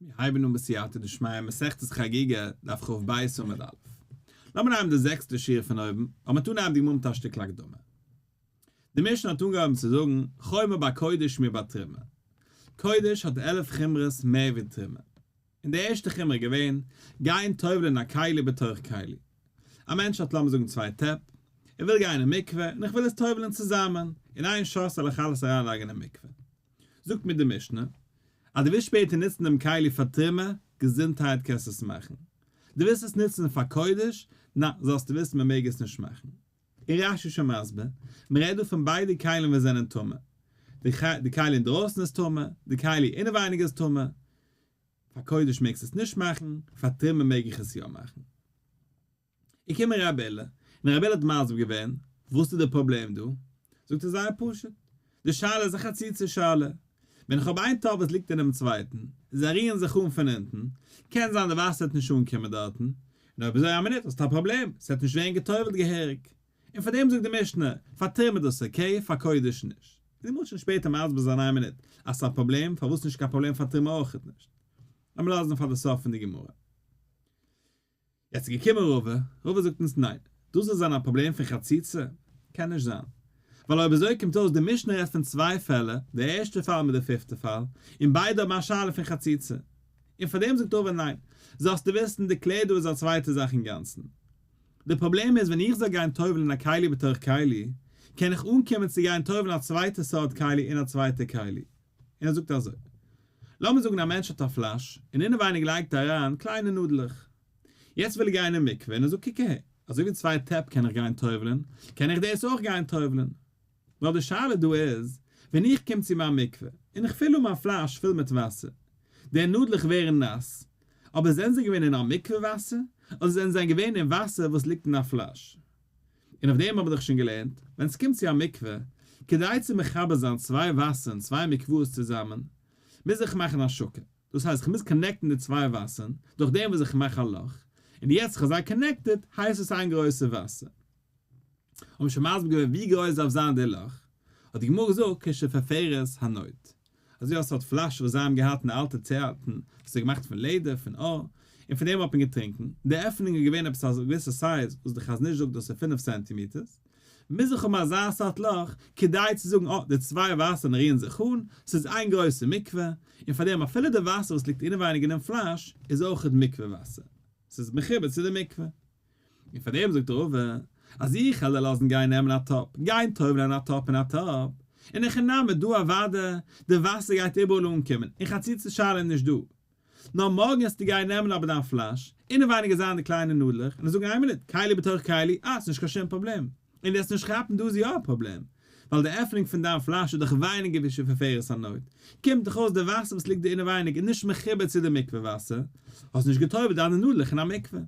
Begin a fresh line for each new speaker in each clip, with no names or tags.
מיר הייבן אן בסייעתא דשמיא מסכת חגיגה, דף כ"ב עמוד א'. לאמיר נעמען די זעקסטע שורה פון אויבן, אבער מ'טאר נעמען די גמרא מיט א שטיקל הקדמה. די משנה האט אנגעהויבן צו זאגן חומר בקודש מבתרומה. קודש האט 11 חומרות מער ווי תרומה. און די ערשטע חומרא איז געווען, גיין טובל'ען א כלי בתוך כלי. א מענטש האט לאמיר זאגן צוויי טעפ, ער וויל גיין אין מקווה, און איך וויל עס טובל'ען צוזאמען, אין איין שאס זאל איך אלעס אריינלייגן אין מקווה. זאגט מיר די משנה, אז דו ווילסט שפעטער נוצן דעם כלי פאר תרומה, געזונטהייט קענסט עס מאכן. דו ווילסט עס נוצן פאר קודש, נא, זאלסטו וויסן מען מעג עס נישט מאכן. און רש"י איז שוין מסביר, מען רעדט דא פון ביידע כלים וואס זענען טמא. די כלי אינדרויסן איז טמא, די כלי אינעווייניג איז טמא. פאר קודש מעגסטו עס נישט מאכן, פאר תרומה מעג איך עס יא מאכן. איז געקומען רבי אילא, און רבי אילא האט מסביר געווען, וואס איז די פראבלעם דא? זאגט ער זייער פשוט, די שאלה איז א חציצה שאלה, ווען איך האב איין טאפ וואס ליגט אינעם צווייטן, זיי רירן זיך אן פון אונטן, קען זיין די וואסער וועט נישט אנקומען דארטן, און אויב אזוי א מינוט האסטו א פראבלעם, ס'וועט נישט ווערן גע'טובל'ט געהעריג. און פאר דעם זאגט די משנה, פאר תרומה איז דאס okay, פאר קודש נישט. און די גמרא וועט שוין שפעטער מסביר זיין איין מינוט, אז ס'איז א פראבלעם, פארוואס נישט קיין פראבלעם פאר תרומה אויכעט נישט. לאמיר לאזן פאר די סוף פון די גמרא. יעצט איז געקומען רבא, רבא זאגט אונז ניין, דאס זאל זיין א פראבלעם פון חציצה? קען נישט זיין. ווייל אויב אזוי קומט אויס די משנה רעדט פון צוויי פעלער, די ערשטע פאל מיט די פיפטע פאל, און ביידע האבן א שאלה פון חציצה. און פאר דעם זאגט רבא ניין, זאלסטו וויסן די קלער דא איז א צווייטע זאך אינגאנצן. די פראבלעם איז ווען איך זאל גיין טובל'ן א כלי בתוך כלי, קען איך אנקומען צו גיין טובל'ן א צווייטע סארט כלי אין א צווייטע כלי. און ער זאגט אזוי, לאמיר זאגן א מענטש האט א פלאש, און אינעווייניג לייגט ער אריין קליינע נאדלעך. יעצט וויל ער גיין אין מקווה און ער זאגט קוק אהער, אזוי ווי צוויי טעפ קען איך גיין טובל'ן, קען איך דאס אויך גיין טובל'ן. נאר די שאלה דא איז, ווען איך קום צו מיין מקווה, און איך פיל אן מיין פלאש פול מיט וואסער, די נאדלעך ווערן נאס, אבער זענען זיי געווען אין א מקווה וואסער, אדער זענען זיי געווען אין וואסער וואס ליגט אין א פלאש? און אויף דעם האבן מיר דאך שוין געלערנט, ווען ס'קומט צו א מקווה, כדי צו מחבר זיין צוויי וואסערן, צוויי מקוואות צוזאמען, מוז איך מאכן השקה, דאס הייסט איך מוז connect ן די צוויי וואסערן, דורך דעם וואס איך מאך א לאך, און יעצט איך האב זיי connected, הייסט עס איין גרויסע וואסער. האבן מיר שוין מסביר געווען ווי גרויס דארף זיין די לאך, האט די גמרא געזאגט כשפופרת הנוד. אזוי א סארט פלאש וואס זיי האבן געהאט אין די אלטע צייטן, וואס איז געמאכט פון לעדער, פון עור, און פון דעם האט מען געטרינקן, די עפענונג איז געווען עפעס א געוויסע size, וואס די חזון איש זאגט דאס איז פינף סענטימעטערס, מוז איך האבן אזא סארט לאך, כדי צו זאגן אה, די צוויי וואסערן רירן זיך אן, ס'איז איין גרויסע מקווה, און פאר דעם אפילו די וואסער וואס ליגט אינעווייניג אינעם פלאש, איז אויכעט מקווה וואסער, ס'איז מחובר צו די מקווה. און פאר דעם זאגט רבא, אז איך וועל דיר לאזן גיין נעמען א טאפ, גיין טובל'ען א טאפ אין א טאפ, אין הכי נמי דא אוואדע, די וואסער גייט איבעראל אנקומען, און חציצה שאלה איז נישט דא. נאר מארגן וועסטו גיין נעמען אבער דיין פלאש, אינעווייניג איז זיין די קליינע נאדלעך, און זאגן איין מינוט, כלי בתוך כלי, אה, ס'נישט קיין שום פראבלעם. און דו וועסט נישט כאפן דא איז יא א פראבלעם, ווייל די עפענונג פון דיין פלאש איז דאך ווייניגער ווי שפופרת הנוד, קומט דאך אויס די וואסער וואס ליגט דא אינעווייניג איז נישט מחובר צו די מקווה וואסער, האסט נישט געטובל'ט דיינע נאדלעך אין א מקווה.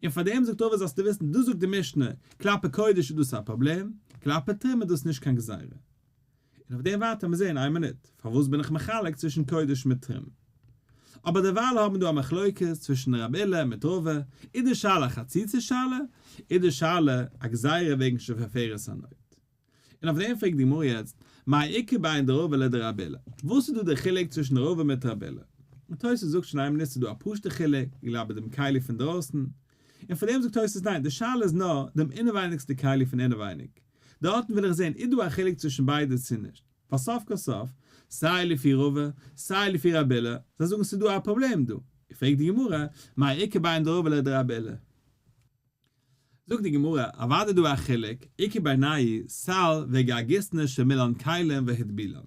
און פאר דעם זאגט רבא זאלסטו וויסן, דאס זאגט די משנה, כלפי קודש איז דאס א פראבלעם, כלפי תרומה איז דאס נישט קיין גזירה. און אויף דעם ווארט מיר זעהן איין מינוט, פארוואס בין איך מחלק צווישן קודש מיט תרומה? אבער דערווייל האבן מיר דא א מחלוקת צווישן רבי אילא מיט רבא, איז די שאלה א חציצה שאלה, איז די שאלה א גזירה וועגן שפופרת הנוד? און אויף דעם פרעגט די גמרא יעצט, מאי איכא בין דרבא לדרבי אילא? וואס איז דא דער חילוק צווישן רבא מיט רבי אילא? און תוס' זאגט שוין איין מינוט ס'איז דא א פשוט'ע חילוק, לגבי דעם כלי פון דרויסן, און פאר דעם זאגט תוס' ניין, די שאלה איז נאר דעם אינעווייניגסטע כלי פון אינעווייניג, דארטן וויל איך זען איז דא א חילוק צווישן ביידע צו נישט, ווייל סוף כל סוף, סיי לפי רבא, סיי לפי רבי אילא, זיי זאגן ס'איז דא א פראבלעם דא, פרעגט די גמרא, מאי איכא בין דרבא לדרבי אילא? זאגט די גמרא, אוודאי דא א חילוק, איכא בינייהו סל וגרגותני שמילאן כלים והטבילן.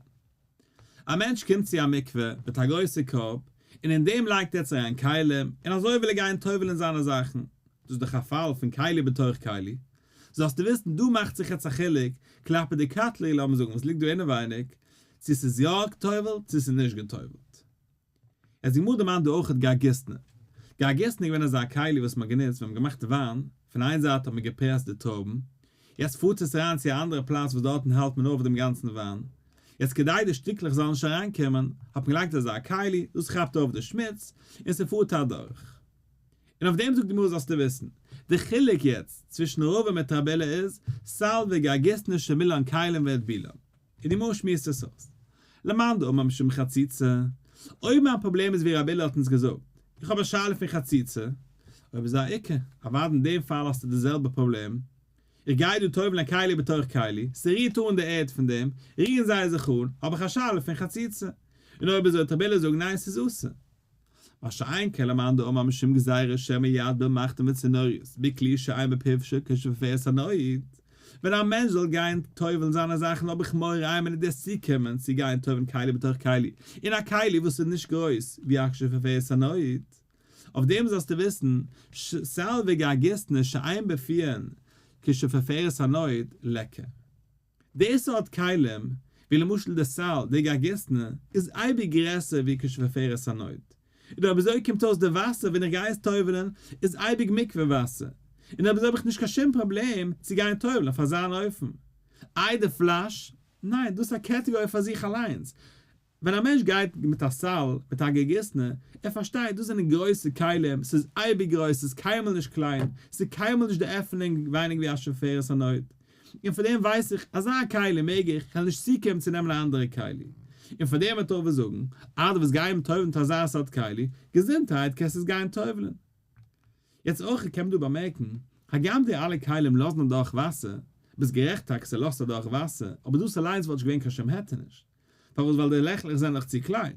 א מענטש קומט צו א מקווה מיט א גרויסע קארב, און אין דעם לייגט ער יעצט אריין כלים, און אזוי וויל ער גיין טובל'ן זיינע זאכן. דאס איז דאך א פאל פון כלי בתוך כלי. זאלסטו וויסן, דא מאכט זיך יעצט א חילוק, כלפי די cutlery לאמיר זאגן וואס ליגט דא אינעווייניג, צו ס'איז יא געטובל'ט צו ס'איז נישט געטובל'ט. עס די גמרא דערמאנט דא אויכעט גרגותני. גרגותני איז געווען אזא כלי וואס מ'האט גענוצט ווען מ'האט געמאכט וויין, פון איין זייט האט מען געפרעסט די טרויבן, יעצט פארט עס אריין צו א אנדערע פלאץ וואס דארטן האלט מען אויף דעם גאנצן וויין, יעצט כדי די שטיקלעך זאלן נישט אריינקומען, האט מען געלייגט אזא כלי, דאס כאפט אויף די שמוץ, און ס'פארט אדורך. און אויף דעם זאגט די גמרא זאלסטו וויסן, די חילוק יעצט צווישן רבא מיט רבי אילא איז, סל וגרגותני שמילאן כלים והטבילן. און די גמרא שמועסט עס אויס. למאן דאמר משום חציצה. אויב מיין פראבלעם איז ווי רבי אילעא האט אונז געזאגט, איך האב א שאלה פון חציצה, אויב אזוי איכא, אוודאי אין דעם פאל האסטו די זעלבע פראבלעם, איך גיי דא טובל'ן א כלי בתוך כלי, ס'רירט אן די ערד פון דעם, רירן זיי זיך אן, האב איך א שאלה פון חציצה. און אויב אזוי וועט רבי אילעא זאגן ניין ס'איז אסור. מה שאין כן למאן דאמר משום גזירה שמא יטביל מחטין וצינוריות בכלי שאין בפיו כשפופרת הנוד, ווען א מענטש זאל גיין טובל'ן זיינע זאכן האב איך מורא איין מינוט דאס צוקומען צו גיין טובל'ן כלי בתוך כלי אין א כלי וואס איז נישט גרויס ווי א שפופרת הנוד. אויף דעם זאלסטו וויסן, סל וגרגיסנא שאין בפיהן כשפופרת הנוד ליכא. די סארט כלים, ווי למשל די סל, די גרגיסנא, איז אייביג גרעסער ווי כשפופרת הנוד. און אויב אזוי קומט אויס די וואסער ווען איך גיי עס טובל'ן איז אייביג מקווה וואסער. און אויב אזוי האב איך נישט קיין שום פראבלעם צו גיין טובל'ן אויף אזאן אופן. איי די פלאש? ניין, דאס איז א קעטעגארי פאר זיך אליינס. ווען א מענטש גייט מיט א סל, מיט א גרגיסנא, ער פארשטייט דאס זענען גרויסע כלים, ס'איז אייביג גרויס, ס'איז קיינמאל נישט קליין, ס'איז קיינמאל נישט די עפענונג ווייניג ווי א שפופרת הנוד. און פאר דעם ווייס איך, אזא כלי מעג איך, כ'וועל נישט צוקומען צו נעמען א אנדערע כלי. און פאר דעם וועט רבא זאגן, אז דו וועסט גיין טובל'ן מיט אזא סארט כלי, געזונטהייט קענסט עס גיין טובל'ן. יעצט אויך קען מען דא באמערקן, הגם די אלע כלים לאזן אדורך וואסער, ביסט גערעכט טאקע ס'לאזט אדורך וואסער, אבער דאס אליינס וואלט נישט געווען קיין שום היתר נישט. פארוואס ווייל די לעכלעך זענען נאך צו קליין,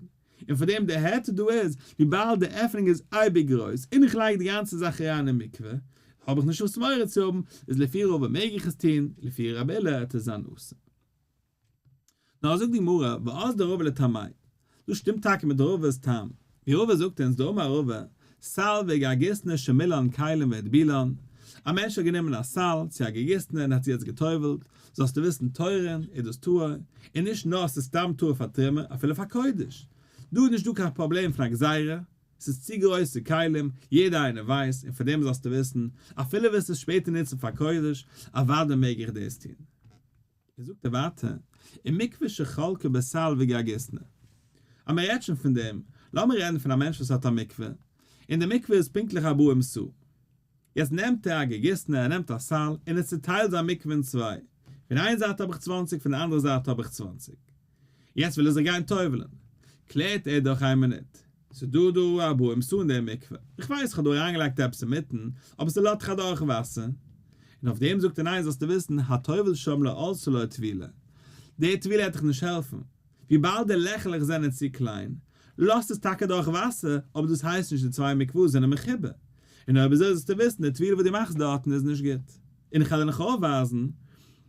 און פאר דעם די היתר דא איז וויבאלד די עפענונג איז אייביג גרויס און איך לייג די גאנצע זאך אריין אין מקווה האב איך נישט וואס מורא צו האבן, איז לפי רבא מעג איך עס טון, לפי רבי אילעא וועט עס זיין אסור. נאר זאגט די גמרא ואזדא רבא לטעמיה, דאס שטימט טאקע מיט רבא'ס טעם, ווי רבא זאגט אונז דאמר רבא, סל וגרגיסנא שמילאן כלים והטבילן, א מענטש האט גענומען א סל צו א גרגיסנא און האט זי יעצט גע'טובל'ט, זאלסטו וויסן טהורין איז דאס טהור, און נישט נאר ס'איז סתם טהור פאר תרומה, אפילו פאר קודש. דא איז נישט דא קיין פראבלעם פון א גזירה, ס'איז צו גרויסע כלים, יעדער איינער ווייסט, און פאר דעם זאלסטו וויסן, אפילו וועסט עס שפעטער נוצן פאר קודש, אוודאי מעג איך דאס טון. און זאגט ער ווייטער, און מקווה שחלקה בסל וגרגיסנא. אז מען רעדט שוין פון דעם, לאמיר רעדן פון א מענטש וואס האט א מקווה, און די מקווה איז פונקטליך ארבעים סאה. יעצט נעמט ער א גרגיסנא, ער נעמט א סל, און ער צוטיילט זיין מקווה אין צוויי, פון איין זייט האב איך צוואנציג פון די אנדערע זייט האב איך צוואנציג. יעצט וויל ער זיך גיין טובל'ן. קלערט ער דורך איין מינוט. ס'איז דא דא ארבעים סאה אין די מקווה. איך ווייס איך האב דא אריינגעלייגט עפעס אינמיטן, אבער ס'לאזט דאך אדורך וואסער. און אויף דעם זאגט ער ניין זאלסטו וויסן הטובל שם לא עלתה לו טבילה. די טבילה העט דיך נישט העלפן. וויבאלד די לעכעלעך זענען צו קליין, לאזט עס טאקע דורך וואסער, אבער דאס הייסט נישט די צוויי מקוואות זענען מחובר. און אויב אזוי זאלסטו וויסן די טבילה וואס דו מאכסט דארטן איז נישט גוט. און איך וועל דיר נאך אויפווייזן,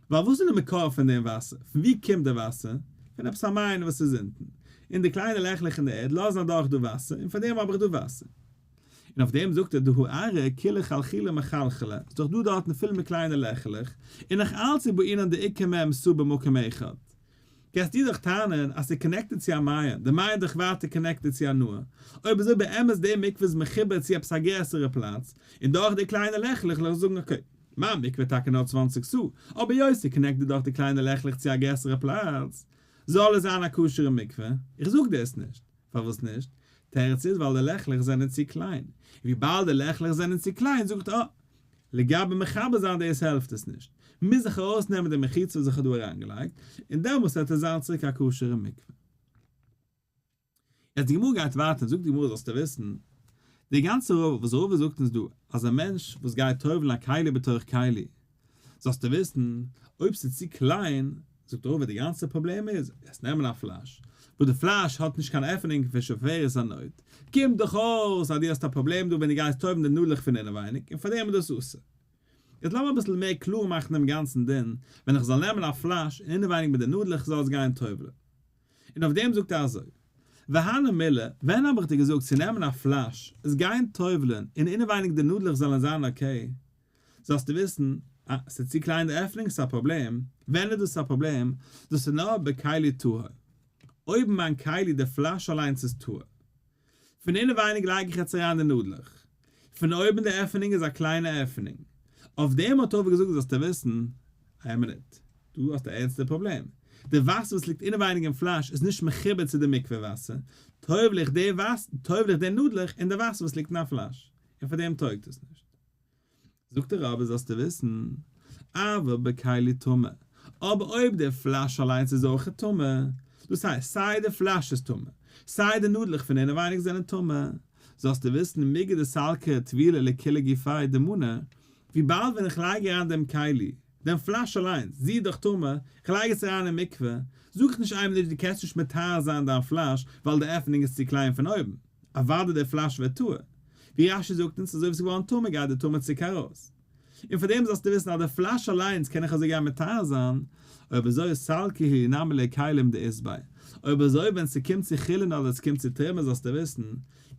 ווייל וואס איז די מקור פון דעם וואסער? פון וואו קומט די וואסער? פון עפעס א מעיין וואס איז אונטן. און די קליינע לעכלעך אין די ערד לאזן אדורך דא וואסער, און פאר דעם האב איך דא וואסער. און אויף דעם זאגט ער דהא ארעא כולא חלחולי מחלחלא, ס'איז דאך דא דארטן פול מיט קליינע לעכעלעך, און נאך אלץ איז בעינן דאיכא מ' סאה במקום אחד. קענסטו דאך טענה'ן אז ס'איז connected צו א מעיין, די מעיין איז דאך ווייטער connected צו א נהר. אויב אזוי באמת די מקווה איז מחובר צו עפעס א גרעסערע פלאץ, און דורך די קליינע לעכלעך לאמיר זאגן okay, מיין מקווה טאקע נאר 20 סאה, אבער היות ס'איז connected דורך די קליינע לעכלעך צו א גרעסערע פלאץ, זאל עס זיין א כשר'ע מקווה? איך זאג דאס נישט. פארוואס נישט? תירוץ איז ווייל די לעכלעך זענען צו קליין. און וויבאלד די לעכלעך זענען צו קליין זאגט אה, לגבי מחבר זיין דאס העלפט עס נישט. מוז איך ארויסנעמען די מחיצה וואס איך האב דא אריינגעלייגט, און דעמאלס וועט עס זיין צוריק א כשר'ע מקווה. יעצט די גמרא גייט ווייטער און זאגט די גמרא זאלסטו וויסן, די גאנצע רבא וואס רבא זאגט אונז דא אז א מענטש וואס גייט טובל'ן א כלי בתוך כלי, זאלסטו וויסן, אויב ס'איז צו קליין, זאגט רבא די גאנצע פראבלעם איז, וועסט נעמען א פלאש, וואס די פלאש האט נישט קיין עפענונג פון שפופרת הנוד, קומט דאך אויס אז דו האסט א פראבלעם דא ווען דו גייסט טובל'ן די נאדלעך פון אינעווייניג, און פארדעם איז דאס אסור. יעצט לאמיר אביסל מער קלאר מאכן דעם גאנצן דין, ווען איך זאל נעמען א פלאש און אינעווייניג מיט די נאדלעך זאל עס גיין טובל'ן. און אויף דעם זאגט ער אזוי, והני מילי, ווען האב איך דיר געזאגט צו נעמען א פלאש, עס גיין טובל'ן, און אינעווייניג די נאדלעך זאלן זיין okay, זאלסטו וויסן, אה, ס'איז צו קליין די עפענונג, ס'איז א פראבלעם, ווען איז דאס א פראבלעם? דאס איז נאר בכלי טהור, אויב מיין כלי די פלאש אליינס איז טהור. פון אינעווייניג לייג איך יעצט אריין די נאדלעך. פון אויבן די עפענונג איז א קליינע עפענונג. אויף דעם האט רבא געזאגט זאלסטו וויסן, איין מינוט, דא האסטו א ערנסטע פראבלעם. די וואסער וואס ליגט אינעווייניג אין פלאש איז נישט מחובר צו די מקווה וואסער, טובל איך די וואסער, טובל איך די נאדלעך אין די וואסער וואס ליגט אין א פלאש, און פאר דעם טויגט עס נישט. זאגט דער רבי זאלסטו וויסן, אבל בכלי טמא, אבער אויב די פלאש אליינס איז אויך טמא, דאס הייסט סיי די פלאש איז טמא, סיי די נאדלעך פון אינעווייניג זענען טמא, זאלסטו וויסן מיגו דסלקא טבילה לקולא גופיה דמנא, וויבאלד ווען איך לייג אריין דעם כלי, דעם פלאש אליינס, זי איז דאך טמא, איך לייג עס אריין אין מקווה, זאג איך נישט איינמאל נישט דו קענסט נישט מטהר זיין דיין פלאש ווייל די עפענונג איז צו קליין פון אויבן, אוודאי די פלאש ווערט טהור. ווי רש"י זאגט אונז אזוי ווי ס'איז געווארן טמא גייט די טומאה צוריק ארויס. און פאר דעם זאלסטו וויסן אז די פלאש אליינס קען איך אזוי גיין מטהר זיין, אויב אזוי סלקא הוא נמי לכלים דאית ביה, אויב אזוי ווען ס'קומט צו חולין אדער ס'קומט צו תרומה זאלסטו וויסן,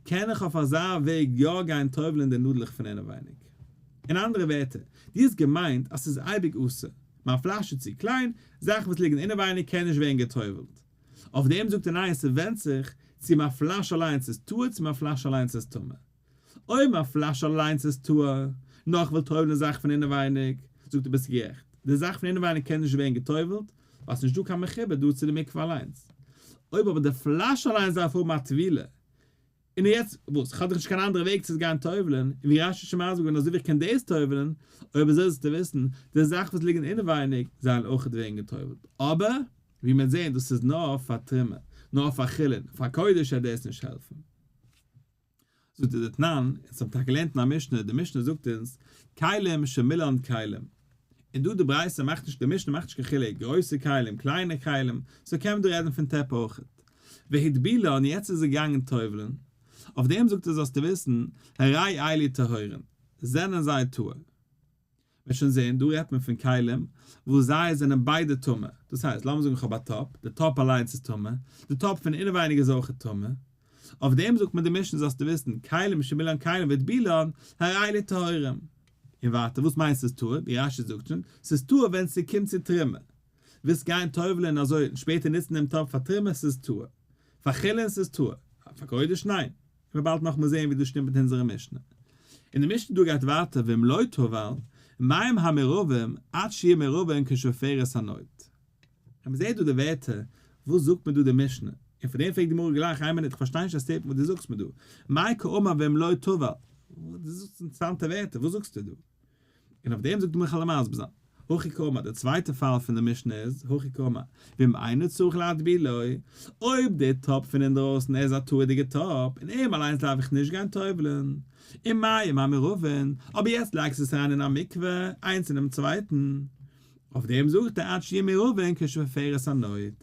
קען איך אויף אזא וועג יא גיין טובל'ן די נאדלעך פון אינעווייניג. אין אנדערע ווערטער, דו האסט געמיינט אז ס'איז אייביג אסור, מיין פלאש איז צו קליין, זאכן וואס ליגן אינעווייניג קענען נישט ווערן גע'טובל'ט. אויף דעם זאגט ער ניין ס'ווענדט זיך צו מיין פלאש אליינס איז טהור צו מיין פלאש אליינס איז טמא. אויב מיין פלאש אליינס איז טהור, נאר איך וויל טובל'ן זאך פון אינעווייניג, זאגט ער ביסט גערעכט, די זאך פון אינעווייניג קען נישט ווערן גע'טובל'ט, ווייל ס'נישט דא קיין מחובר דא צו די מקווה אליינס. אויב אבער די פלאש אליינס דארף האבן א טבילה, און יעצט וואס? כ'האב דאך נישט קיין אנדערע וועג צו עס גיין טובל'ן, און ווי רש"י האט שוין מסביר געווען אזוי ווי איך קען דאס טובל'ן, אויב אזוי זאלסטו וויסן, די זאך וואס ליגן אינעווייניג זאלן אויכעט ווערן געטובל'ט, אבער ווי מ'וועט זען דאס איז נאר פאר תרומה, נאר פאר חולין, פאר קודש וועט דאס נישט העלפן. זאגט דער דתנן, אונז האבן טאקע געלערנט אין א משנה, די משנה זאגט אונז, כלים שמילאן כלים, און דא די ברייתא מאכט נישט, די משנה מאכט נישט קיין חילוק, גרויסע כלים, קליינע כלים, so קען מען דא רעדן פון טעפ אויכעט. והטבילן, און יעצט איז ער געגאנגען טובל'ן, אויף דעם זאגט ער זאלסטו וויסן, הרי אלו טהורין, זענען זיי טהור. מ'וועט שוין זען, דא רעדט מען פון כלים וואס זיי זענען ביידע טמא, דאס הייסט, לאמיר זאגן איך האב א טאפ, די טאפ אליינס איז טמא, די טאפ פון אינעווייניג איז אויכעט טמא, אויף דעם זאגט מען די משנה זאלסטו וויסן, כלים שמילאן כלים והטבילן, הרי אלו טהורים. און ווייטער, וואס מיינט ס'איז טהור? ווי רש"י זאגט שוין, ס'איז טהור ווען ס'קומט צו תרומה. ווילסט גיין טובל'ען אזוי און שפעטער נוצן דעם טאפ פאר תרומה, ס'איז טהור. פאר חולין ס'איז טהור. פאר קודש ניין. און מ'וועט באלד נאכאמאל זען ווי דאס שטימט מיט אונזערע משנה. און די משנה דא גייט ווייטער ואם לא טבל, מים המעורבים עד שיהיו מעורבים כשפופרת הנוד. ווען מ'זעט דא די ווערטער, וואס זאגט מיר דא די משנה? און פאר דעם פרעגט די גמרא גלייך, איין מינוט, איך פארשטיי נישט א statement וואס דו זאגסט מיר דא. מאי קאמר ואם לא טבל? דו זאגסט אינטערעסאנטע ווערטער, וואס זאגסטו דא? און אויף דעם זאגט די גמרא כ'על מסביר זיין. הכי קאמר, דער צווייטער פאל פון די משנה איז, הכי קאמר, ואם אינו צריך להטבילו, אויב דער טאפ פון אינדרויסן ער איז א טהור'דיגער טאפ, און אים אליינס דארף איך נישט גיין טובל'ן, ומים המעורבין, אבער יעצט לייגסטו עס אריין אין א מקווה, איינס אינעם צווייטן, אויף דעם זאגט ער עד שיהיו מעורבין כשפופרת הנוד,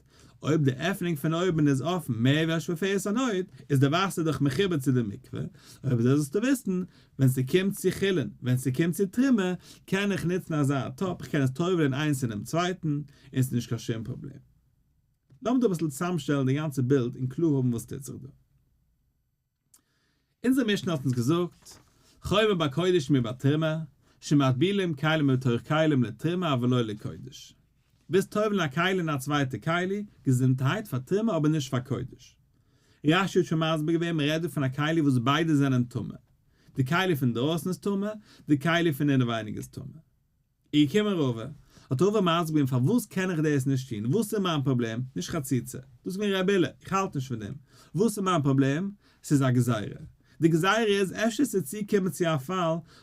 אויב די עפענונג פון אויבן איז אפן מער ווי א שפופרת הנוד, איז די וואסער דאך מחובר צו די מקווה, אויב אזוי זאלסטו וויסן, ווען ס'קומט צו חולין, ווען ס'קומט צו תרומה, קען איך נוצן אזא טאפ, איך קען עס טובל'ען איינס אינעם צווייטן, און ס'איז נישט קיין שום פראבלעם. לאמיר דא אביסל צוזאמשטעלן די גאנצע בילד און קלאר האבן וואס טוט זיך דא. אונזער משנה האט אונז געזאגט, חומר בקודש מבתרומה, שמטבילים כלים בתוך כלים לתרומה אבל לא לקודש. ווילסט טובל'ן א כלי אין א צווייטע כלי, געזונטהייט, פאר תרומה אבער נישט פאר קודש. רש"י האט שוין מסביר געווען מ'רעדט דא פון א כלי וואס ביידע זענען טמא. די כלי פון דרויסן איז טמא, די כלי פון אינעווייניג איז טמא. איז געקומען רבא, האט רבא מסביר געווען פארוואס קען איך דאס נישט טון, וואס איז מיין פראבלעם, נישט חציצה, דאס איז געווען ר' אילעא, איך האלט נישט פון דעם, וואס איז מיין פראבלעם, ס'איז א גזירה, די גזירה איז אפשר ס'איז צוקומען צו א פאל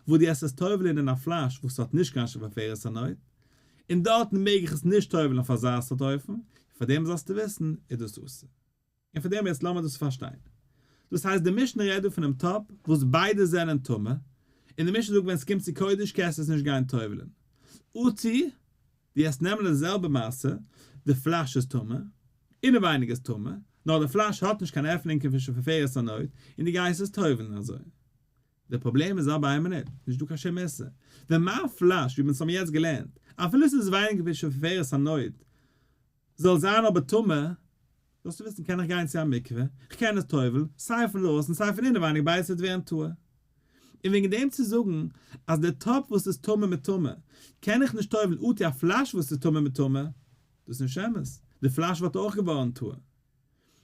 וואו דו עסט עס טובל'ען אין א פלאש וואס האט נישט קיין שפופרת הנוד, און דארטן מעג איך עס נישט טובל'ען אויף אזא סארט אופן, פאר דעם זאלסטו וויסן איז דאס אסור. און פון דעם יעצט לאמיר דאס פארשטיין. דאס הייסט די משנה רעדט דא פונעם טאפ וואס ביידע זענען טמא, און די משנה זאגט ווען עס קומט צו קודש קענסטו עס נישט גיין טובל'ען. אטו דו העסט נעמען די זעלבע מעשה, די פלאש איז טמא, אינעווייניג איז טמא, נאר די פלאש האט נישט קיין עפענונג פון שפופרת הנוד, און דו גייסט עס טובל'ן אזוי. די פראבלעם איז אבער איין מינוט, נישט דא קיין שום איסור. ווען מיין פלאש, ווי מיר האבן יעצט געלערנט, אפילו עס איז ווייניגער ווי שפופרת הנוד, זאל זיין אבער טמא, זאלסטו וויסן קען איך גיין צו א מקווה, איך קען עס טובל'ן, סיי פון דרויסן סיי פון אינעווייניג ביידע וועט ווערן טהור. און וועגן דעם צו זאגן אז די טאפ וואס איז טמא מיט טמא קען איך נישט טובל'ן אטו א פלאש וואס איז טמא מיט טמא, דאס איז נישט אמת, די פלאש וואלט אויך געווארן טהור.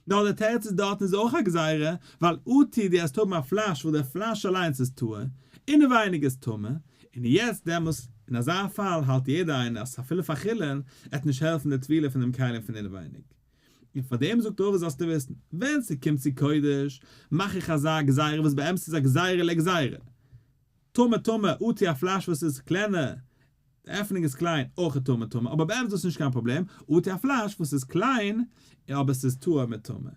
נאר די תירוץ איז דארטן איז אויך א גזירה, ווייל אטו דו העסט האבן א פלאש וואס די פלאש אליינס איז טהור, אינעווייניג איז טמא, און יעצט דעמאלס אין אזא פאל האלט יעדער איינער אז אפילו פאר חולין עט נישט העלפן די טבילה פון דעם כלים פון אינעווייניג. און פאר דעם זאגט רבא זאלסטו וויסן, ווען ס'קומט צו קודש, מאך איך אזא גזירה וואס באמת איז א גזירה לגזירה. טמא טמא, אטו א פלאש וואס איז קלענער, די עפענונג איז קליין, אויך איז טמא טמא, אבער באמת איז דאס נישט קיין פראבלעם, אטו א פלאש וואס איז קליין, אבער ס'איז טהור מיט טמא.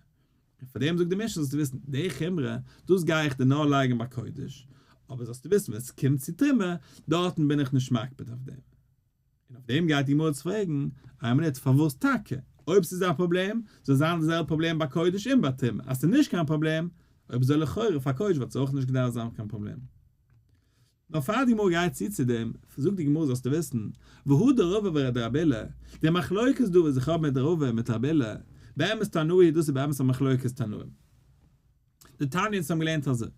און פאר דעם זאגט די משנה זאלסטו וויסן, די חומרא, דאס גיי איך דיר נאר לייגן ביי קודש, אבער זאלסטו וויסן ווען עס קומט צו תרומה, דארטן בין איך נישט מקפיד אויף דעם. און אויף דעם גייט די גמרא צו פרעגן, איין מינוט, פארוואס טאקע? אויב ס'איז א פראבלעם, זאל זיין די זעלבע פראבלעם ביי קודש און ביי תרומה, אז ס'איז נישט קיין פראבלעם, אויב אזוי לכאורה פאר קודש וואלט עס אויך נישט געדארפט זיין קיין פראבלעם. נאר פאר די גמרא גייט צו צו דעם, זאגט די גמרא זאלסטו וויסן, והא דרבא ורבי אילעא, די מחלוקת דא וואס איך האב מיט רבא און מיט רבי אילעא, באמת תנאי, דאס איז באמת א מחלוקת תנאים. דתניא אונז האבן געלערנט אזוי,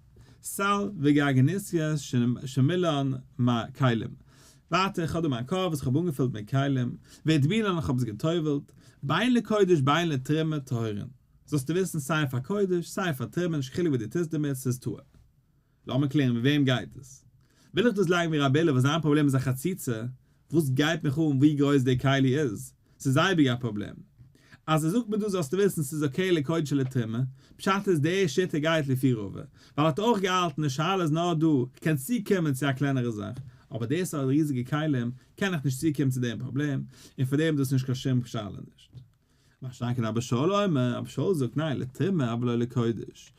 סל וגרגנוסיא שמילאן כלים, ווייטער איך האב דא מיין קארב וואס איך האב אנגעפילט מיט כלים, והטבילן איך האב עס גע'טובל'ט, בין לקודש בין לתרומה טהורין, זאלסטו וויסן סיי פאר קודש סיי פאר תרומה נישט קיין חילוק וואס דו טוסט דערמיט ס'איז טהור. לאמיר קלערן ווי וועם גייט עס? וויל איך דאס לייגן ווי רבי אילעא וואס זיין פראבלעם איז א חציצה, וואס גייט מיך אן ווי גרויס די כלי איז? ס'איז אייביג א פראבלעם. אז ער זאגט מיר דא זאלסטו וויסן ס'איז okay לקודש ולתרומה, פשט איז די שיטה גייט לפי רבא, ווייל ער האט אויך געהאלטן די שאלה איז נאר דא, כ'קען צוקומען צו א קלענערע זאך, אבער די סארט ריזיגע כלים קען איך נישט צוקומען צו דעם פראבלעם, און פאר דעם איז דאס נישט קיין שום שאלה נישט. מה שאין כן אבא שאול אומר, אבא שאול זאגט ניין, לתרומה אבל לא לקודש.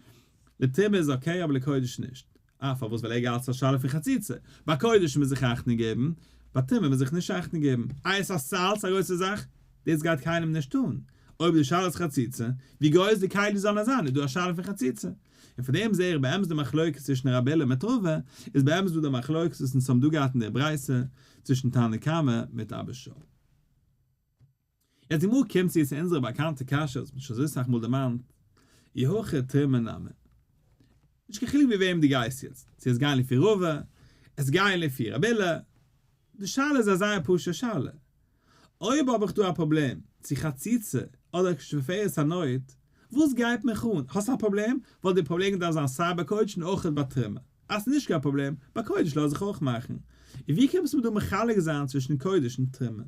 לתרומה איז okay אבער לקודש נישט. אה, פארוואס ווייל ער געהאלט ס'איז א שאלה פון חציצה. ביי קודש מוז איך אכטונג געבן, ביי תרומה מוז איך נישט אכטונג געבן. איי עס איז א סל, ס'איז א גרויסע זאך? דאס גייט קיינעם נישט אן. אויב די שאלה איז חציצה, ווי גרויס די כלי זאל נאר זיין איז דא א שאלה פון חציצה. און פון דעם זעה איך באמת די מחלוקת צווישן רבי אילעא מיט רבא, איז באמת דא די מחלוקת וואס אונז האבן דא געהאט אין די ברייתא צווישן תנא קמא מיט אבא שאול. יעצט די גמרא קומט צו צו אונזערע באקאנטע קשיא וואס מ'האט שוין אזוי סאך מאל דערמאנט, אי הכי תרומה נמי. נישט קיין חילוק ווי וועם דו גייסט יעצט, צו עס גיין לפי רבא, עס גיין לפי רבי אילעא, די שאלה איז א זייער פשוט'ע שאלה. אויב האב איך דא א פראבלעם, צו חציצה אדער כשפופרת הנוד, וואס גייט מיך אן? האסט א פראבלעם? וואלט די פראבלעם געדארפט זיין סיי ביי קודש און אויך ביי תרומה. אז ס'איז נישט קיין פראבלעם, ביי קודש לאז איך אויך מאכן. און ווי קומסטו מיר דא מחלק זיין צווישן קודש און תרומה?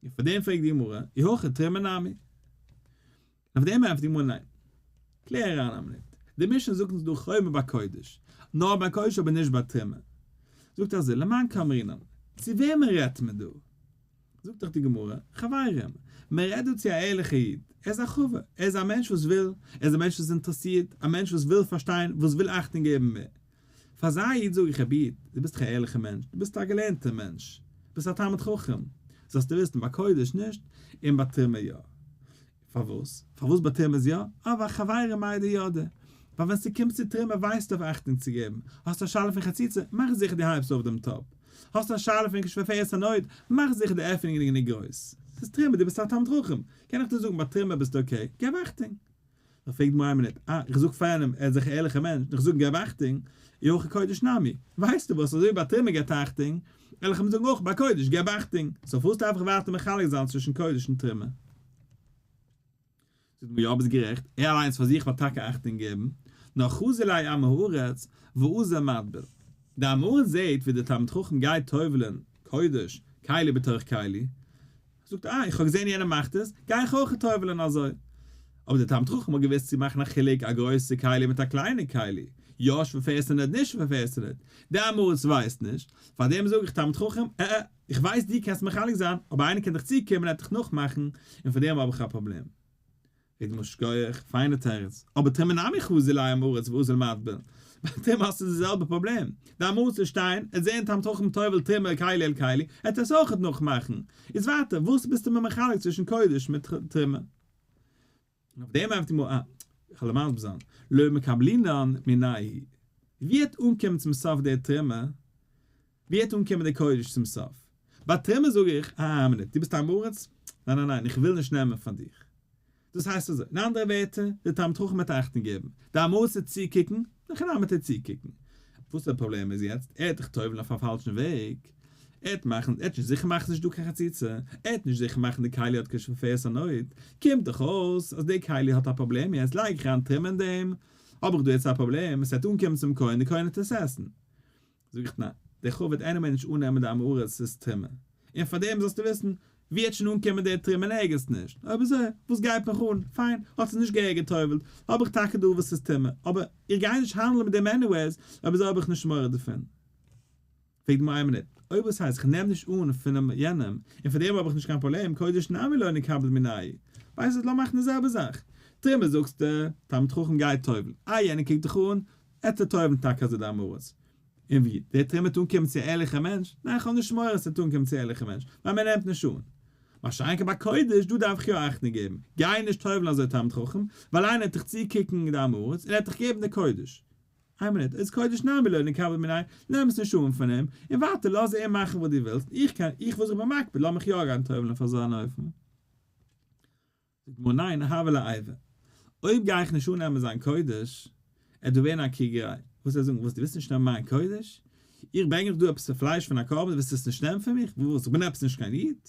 און פאר דעם פרעגט די גמרא, אי הכי תרומה נמי? און אויף דעם ענטפערט די גמרא ניין. קלער אריין א מינוט, די משנה זאגט אונז דא חומר ביי קודש, נאר ביי קודש אבער נישט ביי תרומה. זאגט אזוי, למאן קאמרינן, צו וועמען רעדט מען דא? זאגט דאך די גמרא, חברים, מען רעדט דא צו א ערליכע איד, ער איז א חבר, ער איז א מענטש וואס וויל, ער איז א מענטש וואס איז אינטערעסירט, א מענטש וואס וויל פארשטיין, וואס וויל אכטונג געבן מער. פאר אזא איד זאג איך, רבי איד, דו ביסט דאך א ערליכער מענטש, דו ביסט א געלערנטער מענטש, ביסט א תלמיד חכם, זאלסטו וויסן, ביי קודש נישט, און ביי תרומה יא. פארוואס? פארוואס ביי תרומה איז יא? אה, ווייל חברים מידע ידע. ווייל ווען ס'קומט צו תרומה ווייסטו אויף אכטונג צו געבן. האסט א שאלה פון חציצה, מאך זיכער דו הייבסט אויף דעם טאפ. האסט א שאלה פון כשפופרת הנוד, מאך זיכער די עפענונג איז גענוג גרויס. ס'איז תרומה, דו ביסט א תלמיד חכם, קען איך דיר זאגן ביי תרומה ביסטו okay, געב אכטונג. נאר פרעגט מיר איין מינוט, אה, איך זאג פאר יענעם, ער איז דאך א ערליכער מענטש, און איך זאג געב אכטונג, אי הכי קודש נמי, ווייסטו וואס, אזוי ווי ביי תרומה געבט אכטונג, וועל איך אים זאגן אויך ביי קודש געב אכטונג, so פארוואס דארף איך ווייטער מחלק זיין צווישן קודש און תרומה? זאגט מיר יא ביסט גערעכט, ער אליינס פאר זיך וועט טאקע אכטונג געבן, נאר חזי ליה עם הארץ ואזל מטביל. דער עם הארץ זעט ווי דער תלמיד חכם גייט טובל'ען קודש, כלי בתוך כלי, זאגט אה, איך האב געזען יענער מאכט עס, גיי איך אויך טובל'ען אזוי. אבער דער תלמיד חכם האט געוואוסט צו מאכן א חילוק א גרויסע כלי מיט א קליינע כלי, יא שפופרת הנוד נישט שפופרת הנוד. דער עם הארץ ווייסט נישט, פארדעם זאג איך תלמיד חכם, אה אה, איך ווייס דו קענסט מחלק זיין, אבער איינער קען דיך צוקומען ער וועט דיך נאכמאכן, און פארדעם האב איך א פראבלעם. זאגט די גמרא שכוח, פיינע תירוץ, אבער תרומה נמי חזי ליה עם הארץ ואזיל מטביל, ביי תרומה האסטו די זעלבע פראבלעם, די עם הארץ וועט שטיין, ער וועט זען תלמיד חכם טובל תרומה כלי אל כלי, ער וועט עס אויכעט נאכמאכן, איז ווייטער, וואס ביסטו מיר מחלק צווישן קודש מיט תרומה? און אויף דעם ענטפערט די גמרא, אה, איך וועל מסביר זיין, לא מקבלינן מינייהו, ווי וועט אנקומען צום סוף די תרומה, ווי וועט אנקומען די קודש צום סוף? ביי תרומה זאג איך, אה א מינוט, דו ביסט עם הארץ? ניין ניין ניין, איך וויל נישט נעמען פאר דיך. דאס הייסט אזוי, אין אנדערע ווערטער, די תלמיד חכם וועט אכטונג געבן, די עם הארץ וועט צוקוקן, הכי נמי וועט ער צוקוקן. וואס דער פראבלעם איז יעצט, ער וועט דיך טובל'ן אויף א פאלשן וועג, ער וועט מאכן, ער וועט נישט זיכער מאכן ס'נישט דא קיין חציצה, ער וועט נישט זיכער מאכן די כלי האט כשפופרת הנוד, קומט דאך אויס אז די כלי האט א פראבלעם יעצט לייג איך אריין תרומה אין דעם, האב איך דא יעצט א פראבלעם, עס וועט אנקומען צום כהן, די כהן וועט עס עסן. זאג איך ניין, דער חב וועט anyway נישט אננעמען די עם הארצ'ס תרומה, און פאר דעם זאלסטו וויסן, ווי וועט שוין אנקומען דער תרומה אין ערגעץ נישט, אויב אזוי, וואס גייט מיך אן, פיין, האט עס נישט געהעריג גע'טובל'ט, האב איך טאקע דא וואס איז טומאה, אבער איך גיי נישט האנדלען מיט דעם anyways, אויב אזוי האב איך נישט מורא דערפון. פרעגט מיר איין מינוט, אויב וואס הייסט איך נעם נישט אן פונעם יענעם, און פאר דעם האב איך נישט קיין פראבלעם, קודש נמי לא נקבל מינייהו, ווייסט וואס, לאמיר מאכן די זעלבע זאך. תרומה זאגסטו, תלמיד חכם גייט טובל'ן, איי יענער קוקט דיך אן, עט ער טובל'ן טאקע אזוי די עם הארץ. און ווי? די תרומה וועט אנקומען צו א ערליכע מענטש? ניין איך האב נישט מורא עס וועט אנקומען צו א ערליכע מענטש, ווייל מען נעמט נישט אן. מה שאין כן ביי קודש, דא דארף איך יא אכטונג געבן, גיי נישט טובל'ן אזוי תלמיד חכם, ווייל איינער וועט דיך צוקוקן די עם הארץ און ער וועט דיך געבן די קודש. איין מינוט, איז קודש נמי לא נקבל מיניה, נעם עס נישט אן פון אים, און ווייטער לאז אים מאכן וואס דו ווילסט, איך קען, איך וואס איך בין מקפיד, לאמיך יא גיין טובל'ן אויף אזא אופן. זאגט די גמרא ניין, הוה ליה איבה. אויב גיי איך נישט אננעמען זיין קודש, עט דא ווערן א קריגעריי. וואס וועט ער זאגן, וואס דו ווילסט נישט נעמען מיין קודש? איך ברענג דיך דא עפעס פלייש פון א קרבן, דו ווילסט עס נישט נעמען פון מיך? וואס, איך בין עפעס נישט קיין איד?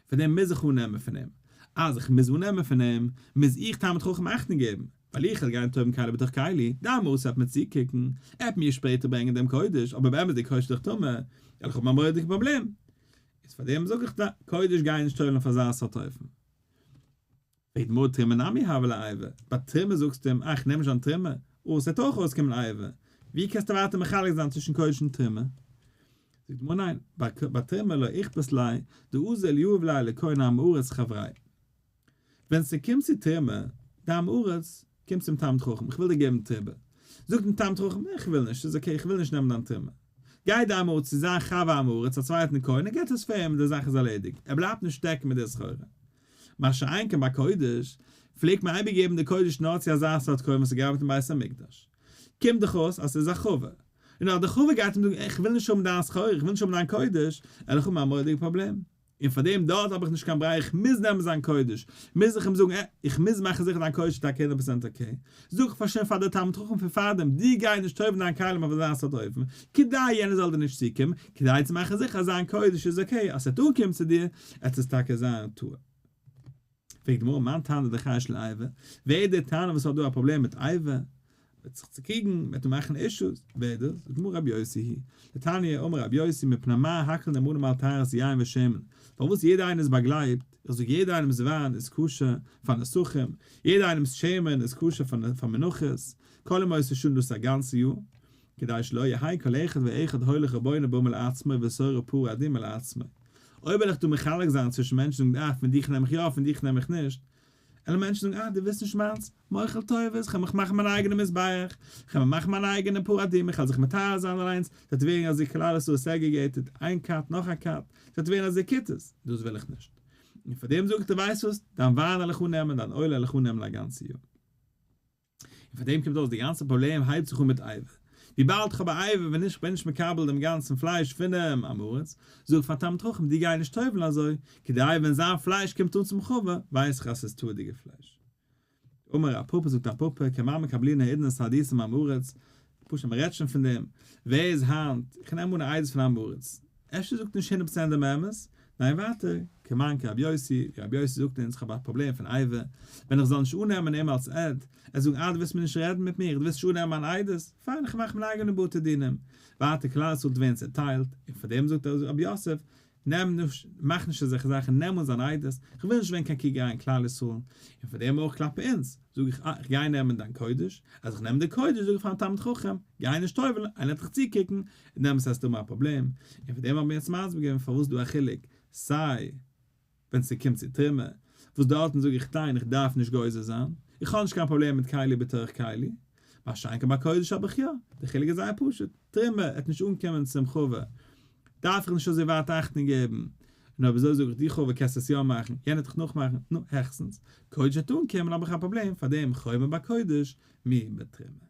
פאר דעם מוז איך אננעמען פון אים. אז איך מוז אננעמען פון אים, מוז איך תלמיד חכם אכטונג געבן, ווייל איך וועל גיין טובל'ן כלי בתוך כלי, די עם הארץ וועט מיר צוקוקן, ער וועט מיר שפעטער ברענגען דעם קודש, אבער באמת די קודש איז דאך טמא, וועל איך האבן א מורא'דיגע פראבלעם. איז פאר דעם זאג איך די קודש גיי נישט טובל'ן אויף אזא סארט אופן. פרעגט די גמרא תרומה נמי הוה ליה איבה, ביי תרומה זאגסטו אים אה כ'נעם נישט דיין תרומה, אה ס'וועט אויך אויסקומען איבה, ווי קענסטו ווייטער מחלק זיין צווישן קודש און תרומה? זאגט די גמרא ניין, ביי תרומה לא איכפת ליה, דאזיל יהיב ליה לכהן עם הארץ חבריה. ווען ס'קומט צו תרומה, די עם הארץ קומט צום תלמיד חכם, איך וויל דיר געבן תרומה. זאגט אים תלמיד חכם, איך וויל נישט, ס'איז okay, איך וויל נישט נעמען דיין תרומה. גייט די עם הארץ צו זיין חבר עם הארץ, א צווייטן כהן, און געבט עס פאר אים, די זאך איז ערלעדיגט, ער בלייבט נישט שטעקן מיט די סחורה. מה שאין כן ביי קודש, פלעגט מען אייביג געבן די קודש נאר צו אזא סארט כהן וואס האט געארבעט אין בית המקדש. קומט דאך אויס אז ס'איז א חבר. און אז די חבר גייט אים זאגן, איך וויל נישט האבן דיין סחורה, איך וויל נישט האבן דיין קודש, וועל איך האבן א מורא'דיגע פראבלעם. און פאר דעם דארט האב איך נישט קיין ברירה איך מוז נעמען זיין קודש, מוז איך אים זאגן אה, איך מוז מאכן זיכער דיין קודש איז טאקע הונדערט פראצענט okay, זאג איך פאר שוין פאר די תלמיד חכם פון פארדעם, דו גיי נישט טובל'ן דיין כלים אויף אזא סארט אופן, כדי יענער זאל דיר נישט צוקומען, כדי צו מאכן זיכער אז זיין קודש איז okay, אז ס'וועט אנקומען צו דיר, עט עס טאקע זיין טהור. פרעגט די גמרא מאן תנא דחייש לאיבה, ווער איז דער תנא וואס האט דא א פראבלעם מיט איבה? מ'וועט זיך צוקריגן, מ'וועט דא מאכן אישוס, ווער איז דאס? זאגט די גמרא רבי יוסי היא, דתניא אמר רבי יוסי מפני מה הכל נאמנים על טהרת יין ושמן, פארוואס יעדער איינער איז באגלייבט, איך זאג יעדער איינעמ'ס וויין איז כשר פאר נסכים, יעדער איינעמ'ס שמן איז כשר פאר מנחות, כל ימות השנה דאס איז א גאנצע יאר, כדי שלא יהא כל אחד ואחד הולך ובונה במה לעצמו ושורף פרה אדומה לעצמו. אויב וועל איך דא מחלק זיין צווישן מענטשן זאגן אה פון דיך נעם איך יא פון דיך נעם איך נישט, אלע מענטשן זאגן אה דו ווילסט נישט מיינס, מוחל טובות, כ'וועל מיך מאכן מיין אייגענע מזבח, כ'וועל מיר מאכן מיין אייגענע פרה אדומה, כ'וועל זיך מטהר זיין אליינס, ס'וועט ווערן אזוי כלל ישראל segregated, איין כת נאך א כת, ס'וועט ווערן אזוי כיתות, דאס וויל איך נישט. און פאר דעם זאג איך דיר ווייסט וואס, דיין וויין וועל איך אננעמען, דיין אויל וועל איך אננעמען א גאנצע יאר. און פאר דעם קומט אויס די גאנצע פראבלעם הייבט זיך אן מיט איבה. וויבאלד איך האב א איבה ווען איך בין נישט מקבל דעם גאנצן פלייש פונעם עם הארץ, זאג איך פאר תלמיד חכם דו גיי נישט טובל'ן אזוי, כדי ווען זיין פלייש קומט אן צום חבר ווייס איך אז ס'איז טהור'דיגע פלייש. אמר רב פפא זאגט רב פפא כמאן מקבלינן האידנא סהדותא מעם הארץ, פשוט מ'רעדט שוין פון דעם, ווער איז היינט, איך נעם אן א עדות פון עם הארץ, אפשר זאגט נישט הונדערט פראצענט דעם אמת, ניין ווייטער, כמאן כרבי יוסי, ווי רבי יוסי זאגט אונז כ'האב א פראבלעם פון איבה, ווען איך זאל נישט אננעמען אים אלס עד, ער זאגן אה דו ווילסט מיר נישט רעדן מיט מיר, דו ווילסט נישט אננעמען מיין עדות, פיין איך מאך מיין אייגענע בתי דינים, ווייטער כלל ישראל ווערן צעטיילט, און פאר דעם זאגט רבי יוסף, נעם נישט, מאך נישט אזעלכע זאכן, נעם אן זיין עדות, כ'וויל נישט ווערן קיין קריגעריי אין כלל ישראל, און פאר דעם אויך כלפי אונז, זאג איך אה, איך גיי נעמען דיין קודש, אז איך נעם די קודש זאג איך פארן תלמיד חכם, גיי נישט טובל'ן, איינער וועט דיך צוקוקן, און דעמאלטס וועסטו האבן א פראבלעם, און פאר דעם האבן מיר יעצט מסביר געווען פארוואס דא א חילוק, סיי ווען ס'קומט צו תרומה, וואס דארטן זאג איך ניין איך דארף נישט גוזר זיין, איך האב נישט קיין פראבלעם מיט כלי בתוך כלי, מה שאין כן ביי קודש האב איך יא, די חילוק איז זייער פשוט, תרומה וועט נישט אנקומען צום חבר, דארף איך נישט אזוי ווייט אכטונג געבן, און אויב אזוי זאג איך דו חבר קענסט עס יא מאכן, יענער וועט דיך נאכמאכן, נו, העכסטנס, קודש וועט אנקומען האב איך א פראבלעם, פארדעם חומר ביי קודש, מי בתרומה.